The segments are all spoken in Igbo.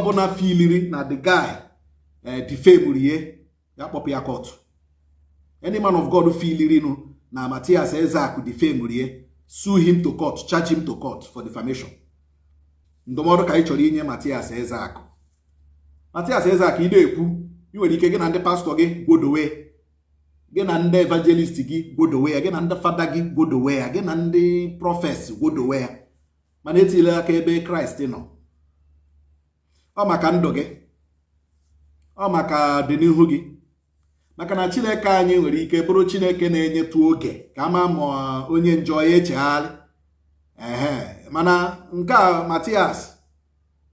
Ọbụla feeliri na the guy defame rie ya, kpọpụ ya court. Any man of God feelirinu na Matthias Ezeaku defame rie, sue him to court, charge him to court for defamation. Ndụmọdụ ka anyị chọrọ inye Matthias Ezeaku. Matthias Ezeaku, ị na-ekwu, ị nwere ike gị na ndị pastọ gị gwodowe, gị na ndị evangelist gị gwodowe ya, gị na ndị fada gị gwodowe ya, gị na ndị prophets gwodowe ya, mana etinyela aka ebe Kraịst nọ. Ọ maka ndụ gị, ọ maka ọdịnihu gị, maka na Chineke anyị nwere ike bụrụ Chineke na-enyetụ oge ka ama ma onye njọ ya echegharị. Ehe, mana nke a, Matias,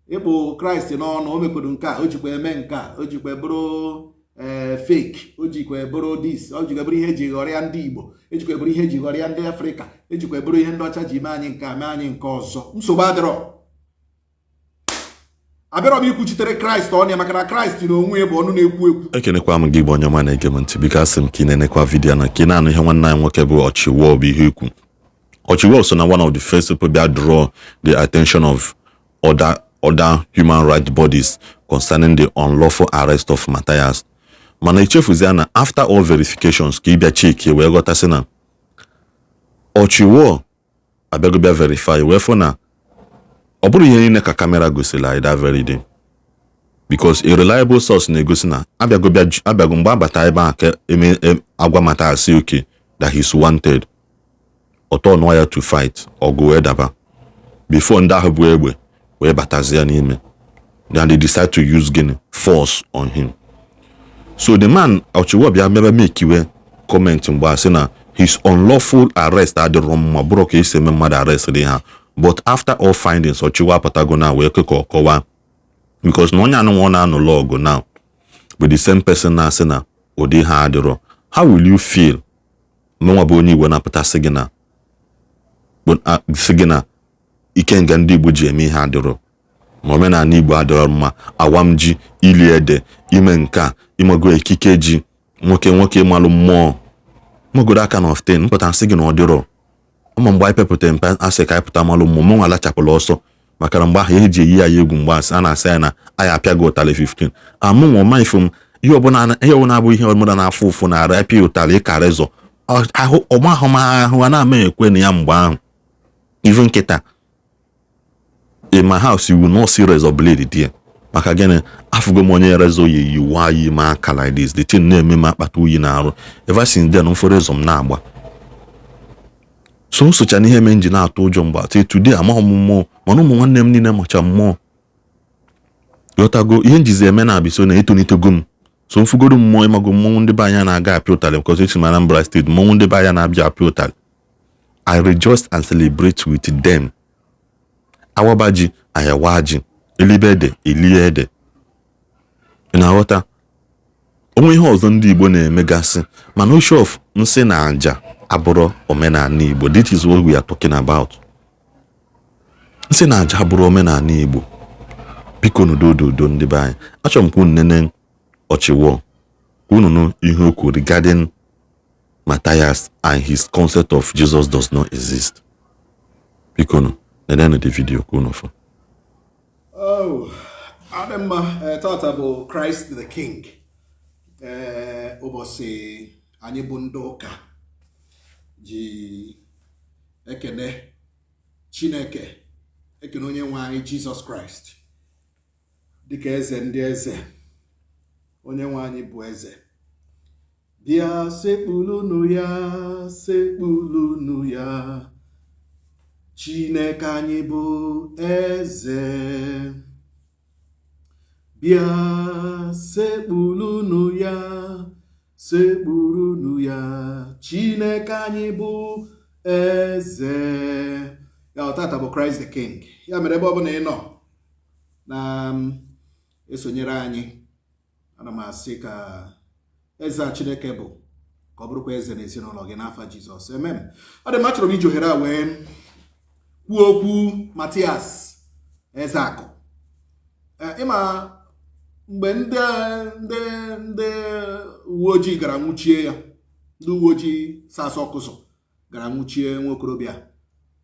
ịkpụ Kraịst n'ọnụ, o mekwuru nke a, o jikwa eme nke a, o jikwa bụrụ ee fake, o jikwa bụrụ this, o jikwa bụrụ ihe eji ghọrịa ndị Igbo, ejikwa bụrụ ihe eji ghọrịa ndị Afrịka, ejikwa bụrụ ihe ndị ọcha ji mee anyị nke a, mee anyị nke ọzọ. Nsogbu adịrọ. Abịarọ m ikwuchitere Kraịst ọnụ ya, maka na Kraịst na onwe ya bụ ọnụ na-ekwu ekwu. Ekenekwa m gị bụ onye ọma na-ege m ntị. Biko, asị m ka ị na-enekwa video na ka ị na-anụ ihe nwanne anyị nwoke bụ Ọchịwọ bụ ihe ikwu. Ọchịwọ so na one of the first people bịa draw the attention of other human rights bodies concerning the unlawful arrest of Matthias. Mana echefuzie na after all verifications, ka ị bịa check wee ghọtasị na Ọchịwọ abịago bịa verify wee fụ na ọ bụrụ ihe niile ka camera gosiri anyị that very day, because a reliable source na-egosi na abịago bịa abịago mgbe abata ebe a ka eme agwa Matthias sị okay, that he's wanted, ọtọ nụọ ya to fight, ọgụ wee daba before ndị ahụ bụ egbe wee batazie n'ime. Then they decide to use gịnị, force on him. So the man Ọchịwọ bịa mebe mekiwe comment mgbe a sị na his unlawful arrest adịrọ mma, bụrụ ka esi eme mmadụ arrest dị ha. But after all findings, Ọchịwọ apụtago na wee kwe ka ọ kọwaa, because na onye anụnwa ọ na-anụlụ ọgụ now with the same person na-asị na ụdị ha adịrọ. How will you feel, mụnwa bụ onye Igbo na-apụta sị gị na sị gị na ikenga ndị Igbo ji eme ihe adịrọ, ma omenala Igbo adịrọ mma, awam ji, ili ede, ime nke a, imego ekike ji nwoke, nwoke malụ mmụọ magodo aka na often mpụta sị gị na ọ dịrọ ụmụ. Mgbe anyị pepụta mpe asị ka anyị pụta malụ mmụọ, mụnwa alachapụla ọsọ, maka na mgbe ahụ ihe eji eyi ya egwu, mgbe asị a na-asị ya na anyị apịa gị ụtalị 15, amụnwa ọma ifu m ihe ọbụla, ihe ọbụla abụ ihe ọbụla na-afụ ụfụ na-ara apịa ụtalị ịka rezọ ahụ ọma ahụ ma ahụ a na-ama ekwe na ya. Mgbe ahụ, even nkịta in my house, you will not see razor blade there. Maka gịnị? Afụgo m onye razor yi yiwa yi m aka like this, the thing na-eme m akpata oyi na-arụ. Ever since then, mfụ razor m na-agba. So socha n'ihe mere m ji na-atụ ụjọ mgbe till today amaghị m mmụọ, mana ụmụ nwanne m niile macha mmụọ. Ghọtago ihe njizi eme na abịa so na etonitego m. So mfụgodo mmụọ, ịmago mmọnwụ ndị be anyị na-aga apịa ụtalị, because esi m Anambra Steeti, mmọnwụ ndị be anyị na-abịa apịa ụtalị, I rejoice and celebrate with them. Awaba ji, ayawa ji, elibe ede, elie ede. Ị na-aghọta onwe ihe ọzọ ndị Igbo na-emegasị, mana issue of nsị na aja abụrụ omenala Igbo. This is what we are talking about. Nsị na aja abụrụ omenala Igbo. Biko, n'udo ndị be anyị, achọrọ m ka unu nene Ọchịwọ, ka unu nụ ihe o kwuru regarding Matthias and his concept of Jesus does not exist. Biko nụ, nenenu the video ka unu fụ. Oh, adị mma. Tata bụ Christ the King. Ee, ụbọchị anyị bụ ndị ụka ji ekene Chineke, ekene onye nwe anyị Jizọs Kraịst dịka eze ndị eze. Onye nwe anyị bụ eze. Bịa sekpulunu ya, sekpulunu ya, Chineke anyị bụ eze. Bịa sekpulunu ya, sekpurunu ya, Chineke anyị bụ eze. Ya tata bụ Christ the King. Ya mere, ebe ọbụla ị nọ na esonyere anyị, ana m asị ka eze a Chineke bụ, ka ọ bụrụkwa eze n'ezinụlọ gị n'afa Jizọs, amen. Ọ dị m, achọrọ m iji ohere a wee kwuo okwu Matias Ezeakụ. Ịma mgbe ndị uwe ojii gara nwụchie ya, ndị uwe ojii SARS ọkụzụ gara nwụchie nwa okorobịa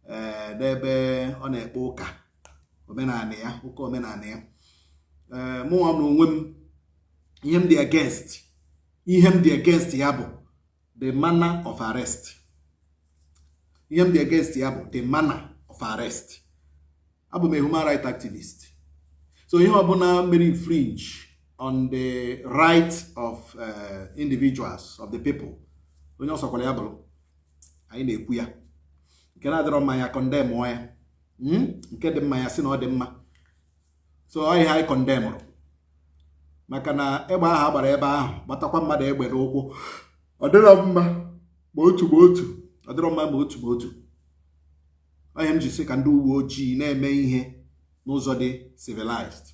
ee n'ebe ọ na-ekpe ụka omenala ya, ụka omenala ya. Ee, mụnwa na onwe m, ihe m dị against ya bụ the manner of arrest. Ihe m dị against ya bụ the manner of arrest. Abụ m a human right activist, so ihe ọbụla mere infringe on the right of individuals, of the people, onye ọ sọkwara ya bụrụ, anyị na-ekwu ya. Nke na-adịrọ mma, ya condemn ya. Nke dị mma, ya sị na ọ dị mma. So ọ ihe anyị condemnụrụ, maka na egbe ahụ agbara ebe ahụ, gbatakwa mmadụ egbe n'ụkwụ, ọ dịrọ mma ma otu ma otu. Ọ dịrọ mma ma otu ma otu. Onye m ji sị ka ndị uwe ojii na-eme ihe n'ụzọ dị civilized.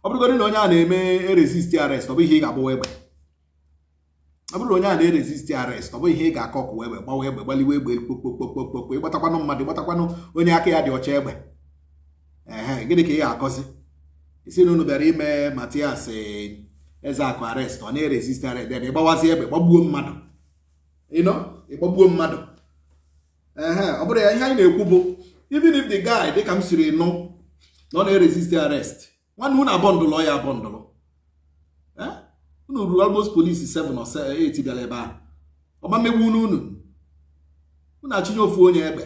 Ọ bụrụgodị na onye a na-eme resist arrest, ọ bụ ihe ị ga-agbawa egbe. Ọ bụrụ na onye a na-eresist arrest, ọ bụ ihe ị ga-akọ ọkụ egbe, gbawa egbe, gbaliwe egbe kpokpokpokpokpo, ịgbatakwanụ mmadụ, ịgbatakwanụ onye aka ya dị ọcha egbe. Ehe, gịnị ka ị ga-akọzi? Isi na unu bịara ime Matias Ezeakụ arrest, ọ na-eresist arrest, then ịgbawazi egbe, gbagbuo mmadụ, ịnọ ịgbagbuo mmadụ. Ehe, ọ bụrụ ya, ihe anyị na-ekwu bụ, even if the guy, dịka m siri nụ na ọ na-eresist arrest, nwanne, unu abọndụlụ ya, abọndụlụ. Unu ruru almost police 7 or 8 bịara ebe ahụ, ọma mmegbu unu. Unu achịnye ofu onye egbe,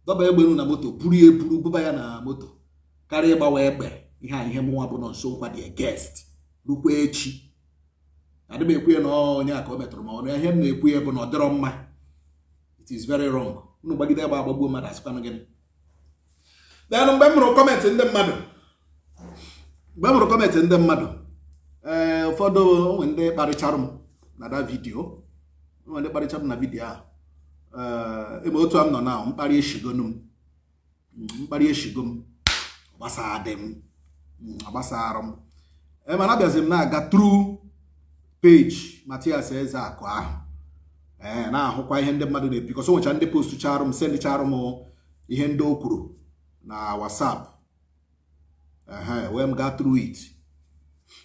dọba egbe unu na moto, buru ya eburu, buba ya na moto, karịa ịgbawa egbe. Ihe a, ihe mụnwa bụ nọ nso nkwa dị against rukwa echi. Adị m ekwu ya na onye a ka o metụrụ, ma ọnụ. Ihe m na-ekwu ya bụ na ọ dịrọ mma. It is very wrong. Unu gbagide egbe, agbagbuo mmadụ, asịkwanụ gịnị? Then mgbe m hụrụ comment ndị mmadụ, ee, ụfọdụ onwe ndị kparịchara m na that video, onwe ndị kparịchara m na video ahụ. Ee, ebe otu a m nọ na mkparị eshigonu m, mkparị eshigo m, gbasara dị m, agbasara m. Ee, mana abịazi m na-aga through page Matias Ezeakụ ahụ, ee, na-ahụkwa ihe ndị mmadụ na-ebi, because o nwecha ndị postucharụ m, sendịcharụ m ihe ndị o kwuru na WhatsApp. Ehe, wee m gaa through it,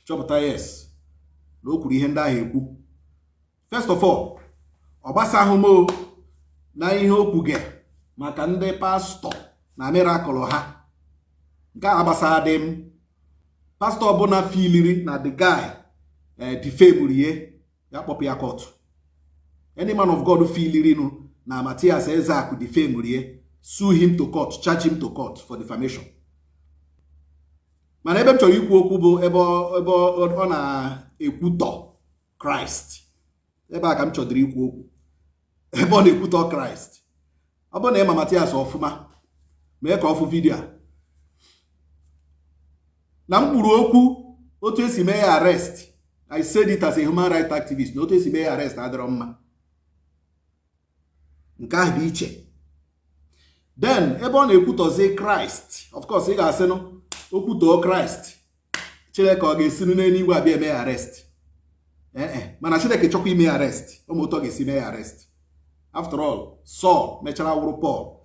chọpụta, yes, na o kwuru ihe ndị ahụ ekwu. First of all, ọ gbasahụ m o na ihe o kwuge maka ndị pastọ na miracle ha. Nke a gbasara dị m. Pastọ ọbụla feeliri na the guy defame ye, ya kpọpụ ya court. Any man of God feelirinu na Matias Ezeakụ defame ye, sue him to court, charge him to court for defamation. Mana ebe m chọrọ ikwu okwu bụ ebe ọ na-ekwutọ Kraịst. Ebe a ka m chọdịrị ikwu okwu, ebe ọ na-ekwutọ Kraịst. Ọ bụrụ na ịma Matias ọfụma, mee ka ọ fụ video a na m kwuru okwu otu esi mee ya arrest. I said it as a human rights activist na otu esi mee ya arrest adịrọ mma. Nke ahụ dị iche. Then ebe ọ na-ekwutọzi Kraịst, of course ị ga-asịnụ okwutọọ Kraịst, Chineke ọ ga-esinu n'eluigwe abịa eme ya arrest? Ee, mana Chineke chọkwa ime ya arrest, ụmụ otu ọ ga-esi mee ya arrest. After all, Saul mechara wụrụ Paul.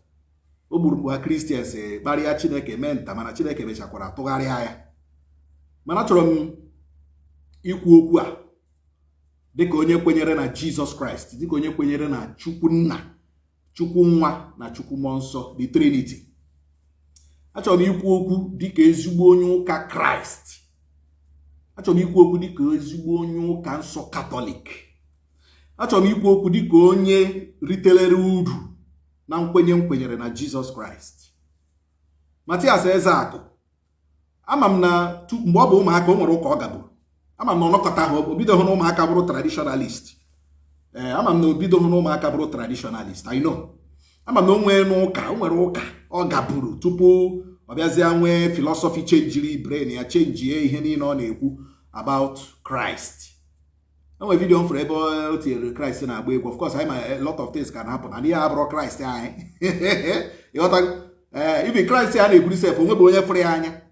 O gburu mkpu ha Christians, kparịa Chineke, mee nta, mana Chineke mechakwara tụgharịa ya. Mana achọrọ m ikwu okwu a dịka onye kwenyere na Jizọs Kraịst, dịka onye kwenyere na Chukwu Nna, Chukwu Nwa na Chukwu Mmụọ Nsọ, the Trinity. Achọrọ m ikwu okwu dịka ezigbo onye ụka Kraịst. Achọrọ m ikwu okwu dịka ezigbo onye ụka nsọ Katọlik. Achọrọ m ikwu okwu dịka onye ritelere uru na nkwenye m kwenyere na Jizọs Kraịst. Matias Ezeakụ, ama m na mgbe ọ bụ ụmụaka, o nwere ụka ọ gaburu. Ama m na ọnọkọta ahụ o bidoghị na ụmụaka bụrụ traditionalist. Ee, ama m na o bidoghị na ụmụaka bụrụ traditionalist. I know. Ama m na o nwee n'ụka, o nwere ụka ọ gaburu tupu ọ bịazie nwee philosophy changeri brain ya, changie ihe niile ọ na-ekwu about Christ. Enwere video m fụrụ ebe o tinyere Christ na-agba egwu. Of course, anyị ma a lot of things can happen, and ihe abụrụ Christ anyị, ịghọta? Ee, even Christ a na-ekwuri sef, onwe bụ onye fụrụ ya anya.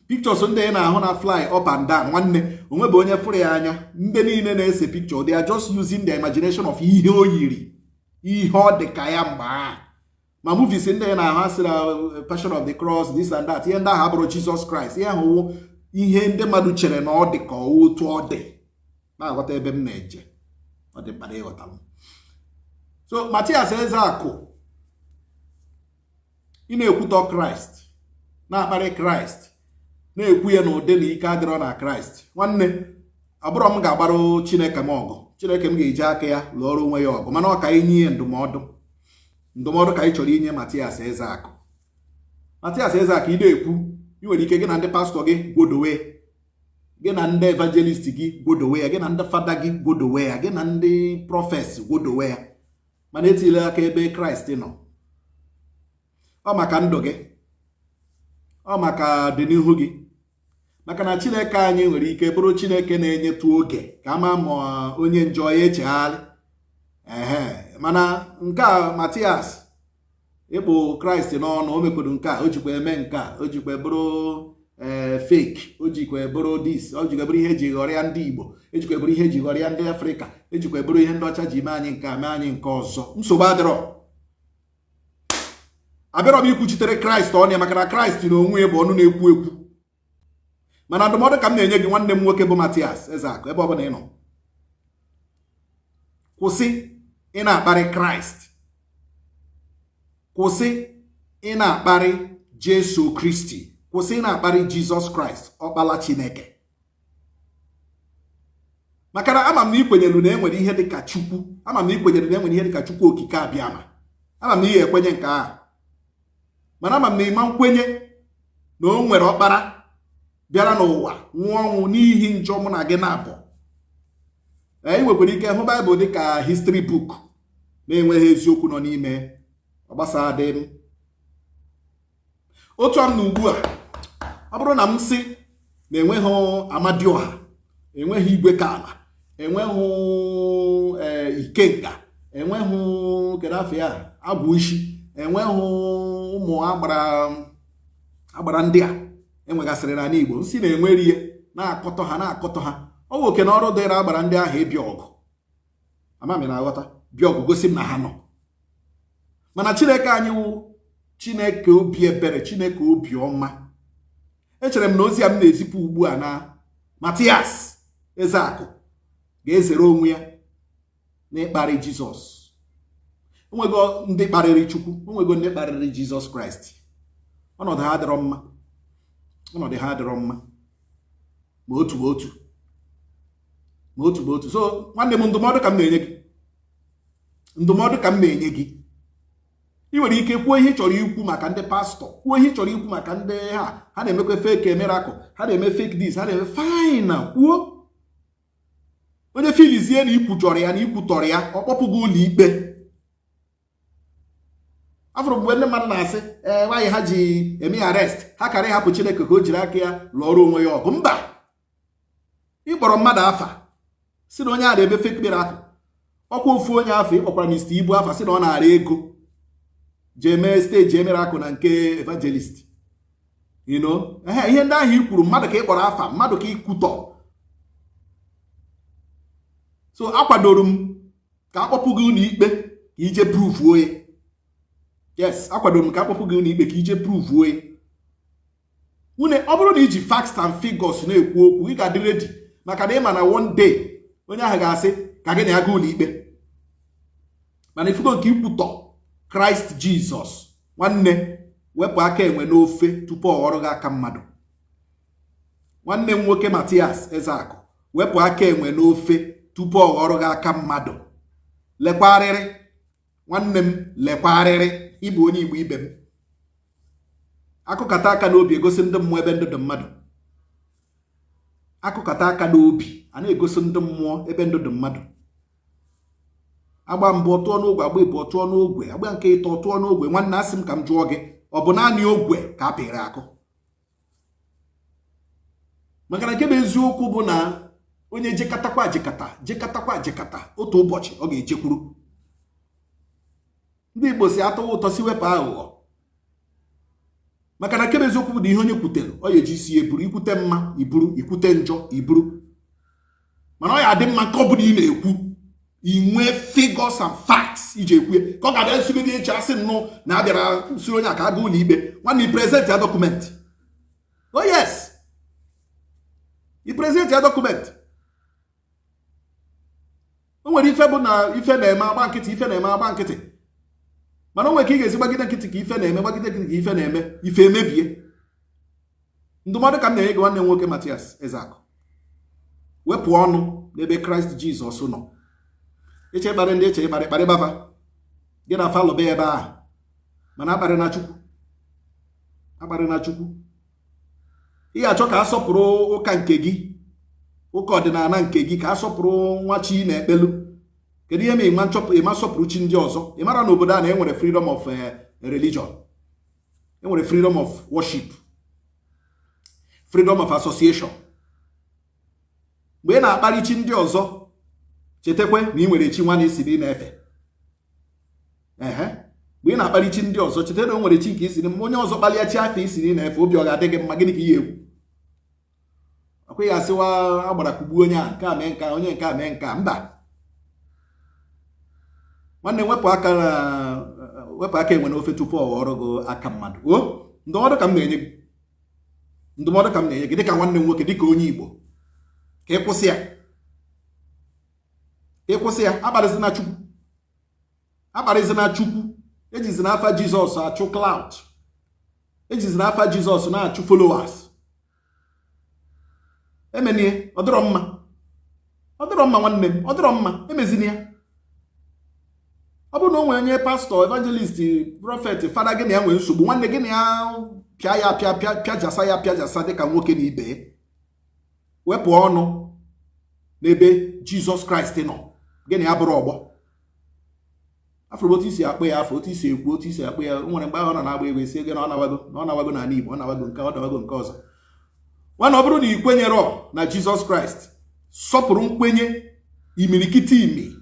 Pictures ndị ị na-ahụ na fly up and down, nwanne, onwe bụ onye fụrụ ya anya. Ndị niile na-ese picture, they are just using their imagination of ihe o yiri, ihe ọ dị ka ya mgbe ahụ. Ma movies ndị ị na-ahụ, asị na Passion of the Cross, this and that, ihe ndị ahụ abụrụ Jesus Christ. Ihe ahụ wụ ihe ndị mmadụ chere na ọ dị ka otu ọ dị. Na-aghọta ebe m na-eje? Ọ dị mkpa na ịghọta m. So Matias Ezeakụ, ị na-ekwutọ Kraịst, na-akparị Kraịst, Na-ekwu ya n'ụdị na ike adịrọ na Kraịst. Nwanne, ọ bụrụ m ga-agbarụ Chineke m ọgụ, Chineke m ga-eji aka ya lụọrọ onwe ya ọgụ. Mana ọ ka inye ya ndụmọdụ, ndụmọdụ ka anyị chọrọ inye Matias Ezeakụ. Matias Ezeakụ, ị na-ekwu, ị nwere ike gị na ndị pastọ gị gwodowe, gị na ndị evangelist gị gwodowe ya, gị na ndị fada gị gwodowe ya, gị na ndị prophets gwodowe ya, mana etile aka ebe Kraịst nọ. Ọ maka ndụ gị, ọ maka ọdịnihu gị, maka na Chineke anyị nwere ike bụrụ Chineke na-enyetụ oge ka ama ma onye njọ ya echegharị. Ehe, mana nke a, Matias, ịkpụ Kraịst n'ọnụ, o mekwuru nke a, o jikwa eme nke a, o jikwa bụrụ ee fake, o jikwa bụrụ this, o jikwa bụrụ ihe eji ghọrịa ndị Igbo, ejikwa bụrụ ihe eji ghọrịa ndị Afrịka, ejikwa bụrụ ihe ndị ọcha ji mee anyị nke a, mee anyị nke ọzọ. Nsogbu adịrọ. Abịarọ m ikwuchitere Kraịst ọnụ ya, maka na Kraịst na onwe ya bụ ọnụ na-ekwu ekwu. Mana ndụmọdụ ka m na-enye gị, nwanne m nwoke bụ Matias Ezeakụ, ebe ọbụla ị nọ, kwụsị ị na-akparị Kraịst, kwụsị ị na-akparị Jesu Kristi, kwụsị ị na-akparị Jizọs Kraịst, ọkpala Chineke. Maka na ama m na ị kwenyere na enwere ihe dịka Chukwu, ama m na ị kwenyere na enwere ihe dịka Chukwu Okike Abịama, ama m na ihe ekwenye nke ahụ. Mana ama m na ịma nkwenye na o nwere ọkpara bịara n'ụwa nwụọ ọnwụ n'ihi njọ mụ na gị na-abụ. Ị nwekwara ike hụ Baịbụl dịka history book na-enweghị eziokwu nọ n'ime. Ọ gbasara dị m otu a m na ugbu a, ọ bụrụ na m sị na enweghị Amadioha, enweghị Igwe Kala, enweghị Ikenga, enweghị kedu afọ ya, agwụ isi, enweghị ụmụ agbara agbara ndị a enwegasịrị n'ala Igbo, nsị na-enwere ihe na-akọtọ ha, na-akọtọ ha, ọ bụ oke na ọrụ dịrị agbara ndị ahụ ịbịa ọgụ. Amami na-aghọta, bịa ọgụ gosi m na ha nọ. Mana Chineke anyị wụ Chineke obi ebere, Chineke obi ọma. Echere m na ozi a m na-ezipụ ugbu a na Matias Ezeakụ ga-ezere onwe ya n'ịkparị Jizọs. Onwego ndị kparịrị Chukwu, onwego ndị kparịrị Jizọs Kraịst, ọnọdụ ha adịrọ mma, ọnọdụ ha adịrọ mma, ma otu ma otu, ma otu ma otu. So nwanne m, ndụmọdụ ka m na-enye gị, ndụmọdụ ka m na-enye gị. Ị nwere ike kwuo ihe ị chọrọ ikwu maka ndị pastọ, kwuo ihe ị chọrọ ikwu maka ndị ha ha na-emekwa fake miracle, ha na-eme fake this, ha na-eme fine. Kwuo, onye filizie na ikwujọrọ ya na ikwutọrọ ya, ọ kpọpụ gị ụlọ ikpe. Afụrụ mgbe ndị mmadụ na-asị, ee, nwaanyị ha ji eme arrest, ha kara ịhapụ Chineke ka o jiri aka ya lụọrọ onwe ya ọgụ. Mba, ịkpọrọ mmadụ afa si na onye a na-eme fake miracle, ọkwa ofu onye afọ ịkpọkwara Mr. Ibu afa, si na ọ na-ara ego jee mee stage miracle na nke evangelist. Ehe, ihe ndị ahụ i kwuru, mmadụ ka ị kpọrọ afa, mmadụ ka ị kwutọ. So akwadoro m ka akpọpụ gị ụlọ ikpe ka ije pruvuo ya. Yes, akwadoro m ka akpọpụ gị ụlọ ikpe ka ije pruvuo ya. Nwunye, ọ bụrụ na iji facts and figures na-ekwu okwu, ị ga-adị ready, maka na ị ma na one day onye ahụ ga-asị ka gị na ya gaa ụlọ ikpe. Mana ifugo nke ikwutọ Kraịst Jizọs, nwanne, wepụ aka enwe n'ofe tupu ọ ghọrọ gị aka mmadụ. Nwanne m nwoke Matias Ezeakụ, wepụ aka enwe n'ofe tupu ọ ghọrọ gị aka mmadụ. Lekwarịrị, nwanne m, lekwarịrị. Ịbụ onye Igbo ibe m, akụkata aka n'obi egosi ndị mmụọ ebe ndụ dị mmadụ. Akụkata aka n'obi a na-egosi ndị mmụọ ebe ndụ dị mmadụ. Agba mbụ tụọ n'ogwe, agba ịbụọ tụọ n'ogwe, agba nke ịtọ tụọ n'ogwe. Nwanne, asị m ka m jụọ gị, ọ bụ naanị ogwe ka a pịrị akụ? Maka na nke bụ eziokwu bụ na onye jekatakwa jekata, jekatakwa jekata, otu ụbọchị ọ ga-ejekwuru. Ndị Igbo si atụwa ụtọ si wepụ aghụghọ, maka na nke bụ eziokwu bụ na ihe onye kwutere, ọ ya eji isi ya eburu. Ikwute mma, iburu; ikwute njọ, iburu. Mana ọ ya adị mma, nke ọ bụla ị na-ekwu, inwe figures and facts iji ekwu ya, ka ọ ga-abịa nsigodi echi, asị nnọọ na a bịara siri onye a ka aga ụlọ ikpe. Nwanne, i present ya document. Oh yes, i present ya document. O nwere ife bụ na ife na-eme agba nkịtị, ife na-eme agba nkịtị, mana o nwere ka ị ga-esi gbagide nkịtị ka ife na-eme, gbagide nkịtị ka ife na-eme, ife emebie. Ndụmọdụ ka m na-enye gị, nwanne m nwoke Matias Ezeakụ, wepụ ọnụ n'ebe Kraịst Jizọs nọ. Eche ịkparị ndị eche ịkparị, kparị bafa gị na falụba ebe ahụ, mana akparị na Chukwu, akparị na Chukwu. Ị ga-achọ ka a sọpụrụ ụka nke gị, ụka ọdịnala nke gị, ka a sọpụrụ nwa chi na-ekpelu. Kedu ihe ma ịma nchọpụ ịma sọpụrụ chi ndị ọzọ? Ị mara na obodo a na enwere freedom of religion, enwere freedom of worship, freedom of association. Mgbe ị na-akparị chi ndị ọzọ, chetakwa na ị nwere chi nwa na isi na ị na-efe. Ehe, mgbe ị na-akparị chi ndị ọzọ, cheta na o nwere chi nke isi na onye ọzọ kpalịa chi afọ isi na ị na-efe, obi ọ ga-adị gị mma? Gịnị ka ihe ekwu? Ọkwa ya asịwa agbara kugbuo onye a, nke a mee nke a, onye nke a mee nke a. Mba, nwanne, wepụ aka na wepụ aka enwe n'ofe tupu ọ ghọrọ gị aka mmadụ. O ndụmọdụ ka m na-enye gị, ndụmọdụ ka m na-enye gị dịka nwanne m nwoke, dịka onye Igbo, ka ị kwụsị ya, ka ị kwụsị ya. Akparịzina Chukwu, akparịzina Chukwu. Ejizina afa Jizọs achụ clout, ejizina afa Jizọs na-achụ followers. Emenie, ọ dịrọ mma, ọ dịrọ mma, nwanne m, ọ dịrọ mma. Emezina ya. Ọ bụrụ na o nwere onye pastọ, evangelist, prophet, fada gị na ya nwere nsogbu, nwanne, gị na ya pịa ya pịa pịa, pịajasa ya pịajasa dịka nwoke na ibe. Wepụ ọnụ n'ebe Jizọs Kraịst nọ. Gị na ya bụrụ ọgbọ. Afụrụ otu isi akpọ ya afọ, otu isi ekwu, otu isi akpọ ya. O nwere mgbe ahụ ọ nọ na-agba egwu, esi ego na ọ na-awago, na ọ na-awago n'ala Igbo, ọ na-awago nke, ọ na-awago nke ọzọ. Nwana, ọ bụrụ na ị kwenyere na Jizọs Kraịst, sọpụrụ nkwenye imirikiti imi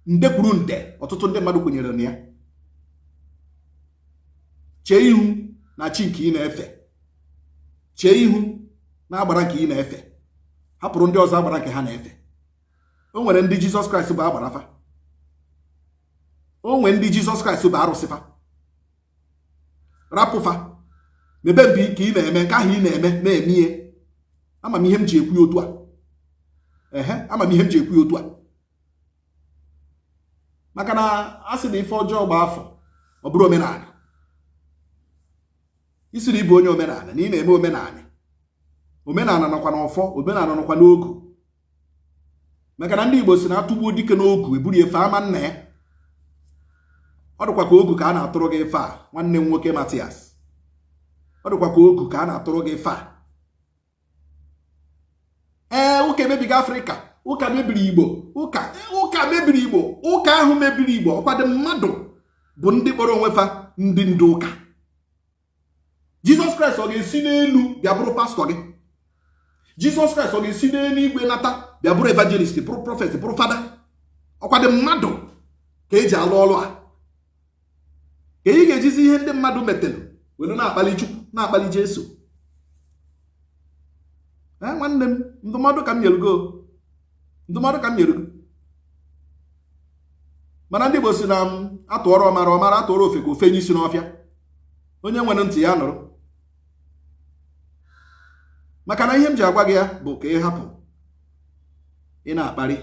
nde kwuru nde ọtụtụ ndị mmadụ kwenyere na ya. Chee ihu na chi nke ị na-efe, chee ihu na agbara nke ị na-efe, hapụrụ ndị ọzọ agbara nke ha na-efe. O nwere ndị Jizọs Kraịst bụ agbarafa, o nwere ndị Jizọs Kraịst bụ arụsịfa. Rapụfa, mebe mbi nke ị na-eme, nke ahụ ị na-eme na-eme ihe. Ama m ihe m ji ekwu ya otu a. Ehe, ama m ihe m ji ekwu ya otu a, maka na a sị na ife ọjọọ gba afọ, ọ bụrụ omenala. Isi na ịbụ onye omenala na ị na-eme omenala, omenala nọkwa n'ọfọ, omenala nọkwa n'ogu, maka na ndị Igbo si na atụgbuo dike n'ogu, eburu efe ama nna ya. Ọ dịkwa ka ogu ka a na-atụrụ gị ife a, nwanne m nwoke Matias. Ọ dịkwa ka ogu ka a na-atụrụ gị ife a. Ee, ụka emebiga Afrịka, ụka mebiri Igbo, ụka, ụka mebiri Igbo, ụka ahụ mebiri Igbo. Ọkwadị mmadụ bụ ndị kpọrọ onwe fa ndị ndu ụka. Jizọs Kraịst ọ ga-esi n'elu bịa bụrụ pastọ gị? Jizọs Kraịst ọ ga-esi n'elu igwe nata bịa bụrụ evangelist, bụrụ prophet, bụrụ fada? Ọkwadị mmadụ ka eji alụ ọlụ a, ka ị ga-ejizi ihe ndị mmadụ metere were na-akpali Chukwu, na-akpali Jesu. Ee, nwanne m, ndụmọdụ ka m nyere go, ndụmọdụ ka m nyere go. Mana ndị Igbo si na m atụọrọ ọmara, ọmara atụọrọ ofe ka ofe nye isi n'ọfịa. Onye nwere ntị ya nụrụ, maka na ihe m ji agwa gị ya bụ ka ị hapụ ị na-akparị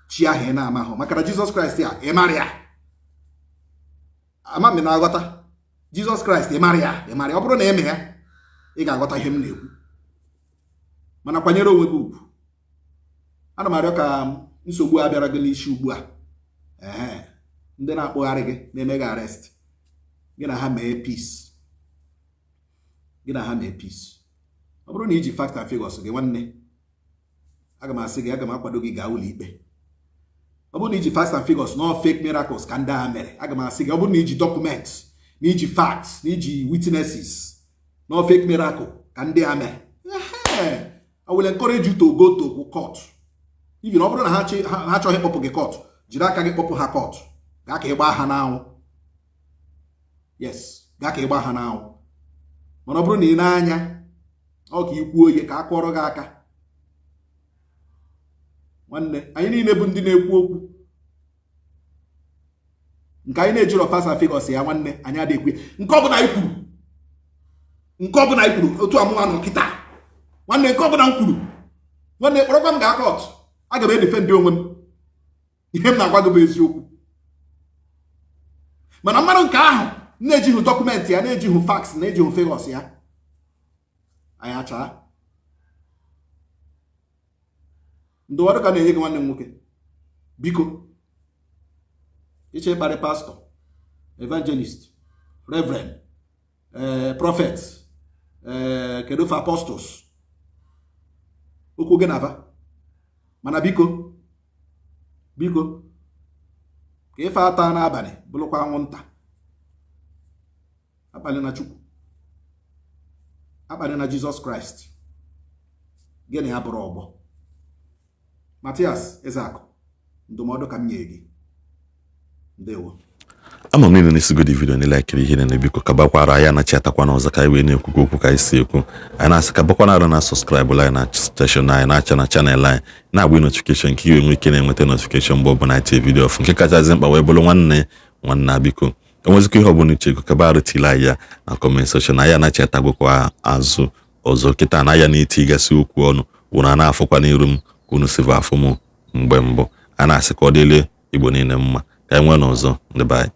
chi ahụ ị na-amahụ, maka na Jizọs Kraịst a, ị mara ya, ama m na-aghọta. Jizọs Kraịst, ị mara ya, ị mara ya. Ọ bụrụ na eme ya, ị ga-aghọta ihe m na-ekwu. Mana kwanyere onwe gị ugwu. Ana m arịọ ka nsogbu a bịara gị n'isi ugbu a, ee, ndị na-akpụgharị gị, na-eme gị arrest, gị na ha mee peace, gị na ha mee peace. Ọ bụrụ na iji fact and figures gị, nwanne, aga m asị gị, aga m akwado gị gaa ụlọ ikpe. Ọ bụrụ na iji facts and figures, no fake miracles ka ndị a mere, aga m asị gị, ọ bụrụ na iji documents, na iji facts, na iji witnesses, no fake miracle ka ndị a mere, I will encourage you to go to court. Even ọ bụrụ na ha achọghị ịkpọpụ gị court, jiri aka gị kpọpụ ha court. Gaa ka ị gbaa ha n'anwụ. Yes, gaa ka ị gbaa ha n'anwụ. Mana ọ bụrụ na ị na-anya ọ ka ikwuo oye ka a kụọrọ gị aka, nwanne, anyị niile bụ ndị na-ekwu okwu nke anyị na-ejiro facts and figures ya, nwanne, anyị adịghị ekwu nke ọbụla anyị kwuru, nke ọbụla anyị kwuru. Otu amụma nọ kịta, nwanne, nke ọbụla m kwuru, nwanne, kpọrọkwa m gaa court, aga m edefend onwe m. Ihe m na-agwa gị bụ eziokwu. Mana mmadụ nke ahụ na-ejighị document ya, na-ejighị facts, na-ejighị figures ya. Anyị achaa. Ndụmọdụ ka na-enye gị, nwanne m nwoke, biko, ịchọ ịkparị pastor, evangelist, reverend, prophet, kedu ofe, apostles, okwu gị na-aba. Mana biko, biko, ka ife ata n'abalị bụrụkwa anwụnta. Akparị na Chukwu, akparị na Jizọs Kraịst, gịnị ya bụrụ ọgbọ. Matias Ezeakụ, ndụmọdụ ka m nye gị. Ndewo. Ama m niile na-esigodi video niile akiri ihe niile. Biko, kabakwara ya na chatakwana ọzọ ka anyị wee na-ekwukwa okwu ka anyị si ekwu. Anyị na-asị kabakwana arụ na subscribe anyị na station anyị na-acha na channel anyị, na-agba notification ka iwe nwee ike na-enweta notification mgbe ọbụla anyị tinye video ọfụ. Nke kachasị mkpa wee bụrụ, nwanne nwanna, biko, enwezikwa ihe ọbụla uche ego, kaba arụ tile anyị ya na comment section. Anyị anachatagokwa azụ ọzọ kịta na ya na-etigasị okwu ọnụ unu a na-afụkwa n'iru m ka unu siva afụ m mgbe mbụ. A na-asị ka ọ dịle Igbo niile mma, ka anyị nwee n'ọzọ. Ndị be anyị.